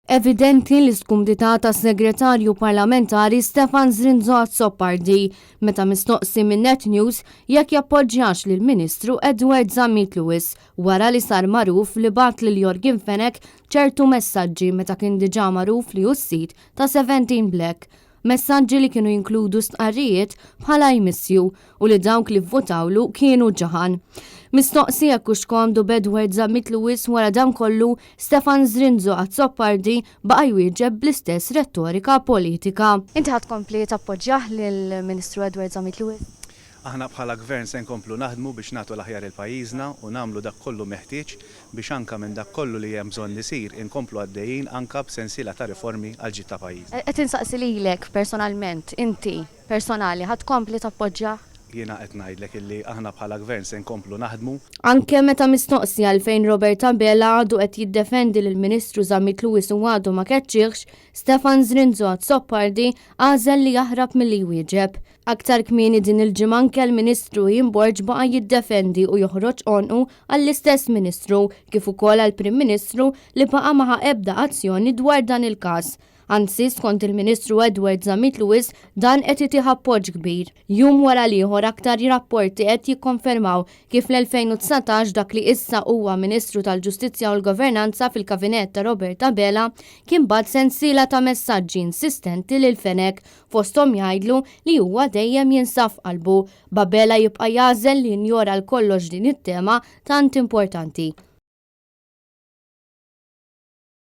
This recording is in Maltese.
Evidenti l-iskumdità tas-Segretarju Parlamentari Stefan Zrinzo Azzopardi meta mistoqsi minn Net News jekk jappoġġjax lill-Ministru Edward Zammit Lewis wara li sar magħruf li bagħat lil Yorgen Fenech ċertu messaġġi meta kien diġà magħruf li hu s-sid ta' 17 Black. Messaġġi li kienu jinkludu stqarrijiet bħal I miss you u li dawk li vvotawlu kienu ġaħan. Mistoqsi jekk hux komdu b'Edward Zammit Lewis wara dan kollu, Stefan Zrinzo Azzopardi baqa' jwieġeb bl-istess rettorika politika. Inti ħa tkompli tappoġġjah lill-Ministru Edward Zammit Lewis? Aħna bħala Gvern se nkomplu naħdmu biex nagħtu l-aħjar 'il pajjiżna u nagħmlu dak kollu meħtieġ biex anke minn dak kollu li hemm bżonn isir inkomplu għaddejjin anke b'sensiela ta' riformi għall-ġid ta' pajjiżna. Qed insaqsi lilek personalment, inti personali ħa tkompli tappoġġjah? Jiena qed ngħidlek illi aħna bħala Gvern se nkomplu naħdmu. Anke meta mistoqsi għalfejn Robert Abela għadu qed jiddefendi lill-Ministru Zammit Lewis u għadu ma keċċiehx, Stefan Zrinzo Azzopardi għażel li jaħrab milli jwieġeb. Aktar kmieni din il-ġimgħa anke l-Ministru Ian Borg baqa' jiddefendi u joħroġ għonqu għall-istess Ministru kif ukoll għall-Prim Ministru li baqa' ma ħa ebda azzjoni dwar dan il-każ. Anzi, skont il-Ministru Edward Zammit Lewis, dan qed itih appoġġ kbir. Jum wara l-ieħor aktar rapporti qed jikkonfermaw kif fl-2019 dak li issa huwa Ministru tal-Ġustizzja u l-Governanza fil-Kabinett ta' Robert Abela kien bagħat sensiela ta' messaġġi insistenti lil Fenech Fosthom jgħidlu li huwa dejjem jinsab f'qalbu, b'Abela jibqa' jagħżel li jinjora għal kollox din it-tema tant importanti.